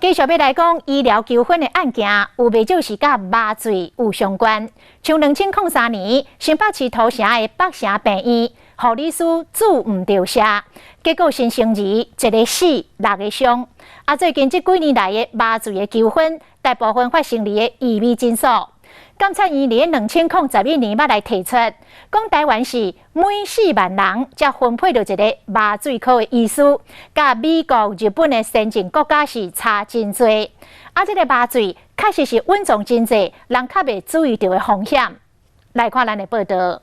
繼續欲來講醫療糾紛的案件，有袂少是佮麻醉有相關。像2003年，新北市土城的北城病院護理師注毋著射，結果新生兒一个死六个傷。啊，最近這幾年來的麻醉的糾紛，大部分發生佇个醫美診所。監察院佇2011年捌來提出，講台灣是每4萬人才分配著一个麻醉科的醫師，佮美國、日本的先進國家是差真濟。啊，這个麻醉確實是隱藏真濟人較袂注意著的風險。來看咱的報導。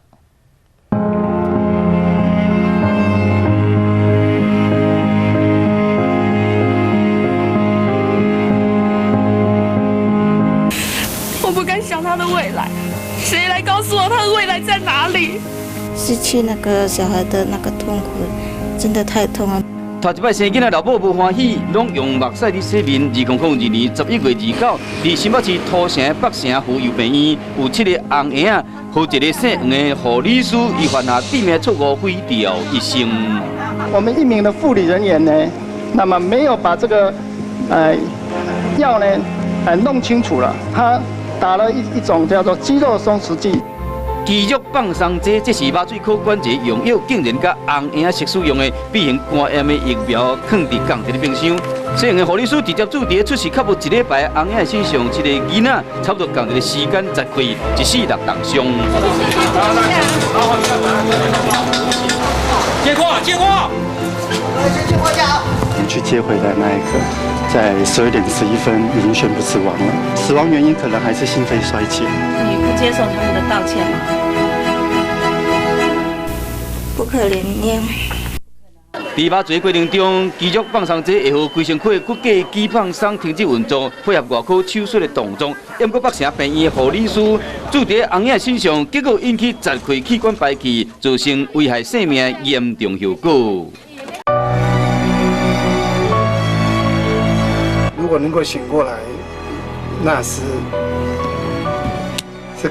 我不敢想他的未來，誰來告訴我他的未來在哪裡？失去那個小孩的那個痛苦，真的太痛了。頭一擺生囡仔，老母無歡喜，攏用目屎佇洗面。2002年11月29，佇新北市土城北城婦幼病院，有七个紅嬰仔，予一个姓黃的護理師，伊犯下致命錯誤，毀掉一生。我們一名的護理人員呢，那麼沒有把這個，藥呢，弄清楚了，他打了一種叫做肌肉鬆弛劑。肌肉放鬆劑，這是麻醉科管制用藥，竟然佮紅嬰仔實使用的 B 型肝炎的疫苗囥佇仝一个冰箱。姓黃的護理師直接注佇出世較無一禮拜紅嬰仔身上，這個囡仔差不多仝一个時間齧開，一死六重傷。接貨，接貨，先接貨價。去接回來那一刻，在12點11分已經宣布死亡了。死亡原因可能還是心肺衰竭。你不接受他們的道歉嗎？不可憐念。佇麻醉過程中，肌肉放鬆劑會予規身軀骨骼肌放鬆，停止運作，配合外科手術的動作。毋過北城病院護理師注佇紅嬰身上，結果引起齧開氣管排氣，造成危害性命嚴重後果。如果能夠醒過來，那是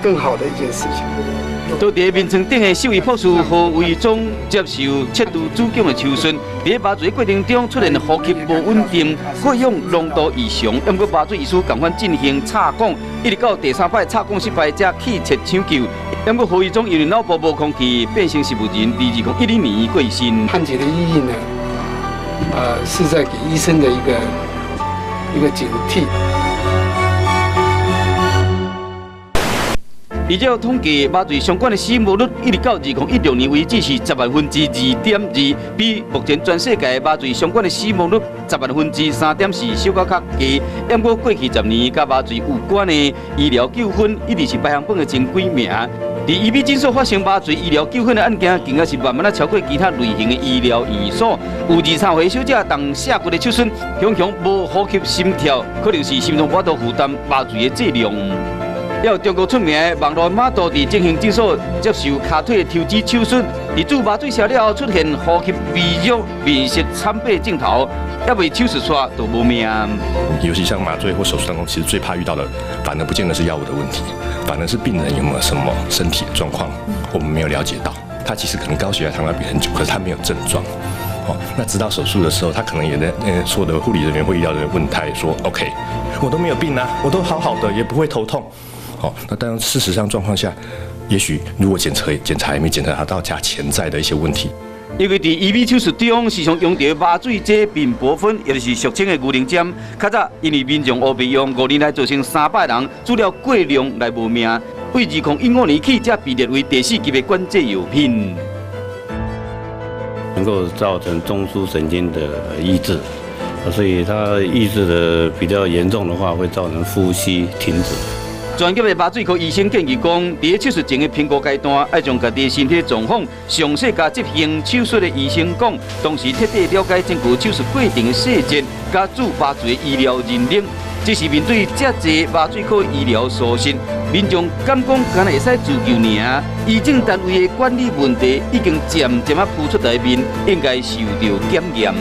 更好的一件事情。倒佇眠床頂的獸醫博士何維忠接受切除子宮的手術，佇麻醉過程中出現呼吸無穩定、血氧濃度異常，毋過麻醉醫師仝款進行插管，一直到第三擺插管失敗，才氣切搶救。毋過何維忠因為腦部無空氣，變成植物人，佇2010年過身。判決的意義呢？是在給醫生的一個警惕。依照統計，麻醉相關的死亡率一直到2016年為止是2.2%，比目前全世界麻醉相關的死亡率3.4%小可較低。毋過過去10年，佮麻醉有關的醫療糾紛一直是排行榜的前幾名。佇醫美診所發生麻醉醫療糾紛的案件，更加是慢慢仔超過其他類型的醫療院所。有23歲小姐動下骨的手術，雄雄無呼吸心跳，可能是心臟無法度負擔麻醉的劑量。也有中國出名的網路碼頭佇整形診所接受跤腿抽脂手術，佇注麻醉射了後出現呼吸微弱、面色慘白症頭，猶未手術煞就無命。尤其像麻醉或手術當中，其實最怕遇到的，反而不見得是藥物的問題，反而是病人有沒有什麼身體狀況，我們沒有了解到。他其實可能高血壓、糖尿病很久，可是他沒有症狀。哦，那直到手術的時候，他可能也在所有的護理人員或醫療人員問他，說：OK，我都沒有病啊，我都好好的，也不會頭痛。哦，那當然，事實上狀況下，也許如果檢查也沒檢查到加潛在的一些問題。因為佇醫美手術中，時常用著麻醉劑丙泊酚，也就是俗稱的牛奶針。較早因為民眾烏白用，5年來造成300人注了過量來無命。對2015年起，才被列為第四級的管制藥品，能夠造成中樞神經的抑制，所以它抑制的比較嚴重的話，會造成呼吸停止。專業的麻醉科醫生建議講，佇手術前的評估階段，愛將家己身體狀況詳細共執行手術的醫生講，同時徹底了解整個手術過程的細節，佮注麻醉醫療認證。這是面對遮濟麻醉科醫療疏失，民眾敢講敢若會使自救爾？醫政單位的管理問題已經漸漸仔浮出台面，應該受著檢驗。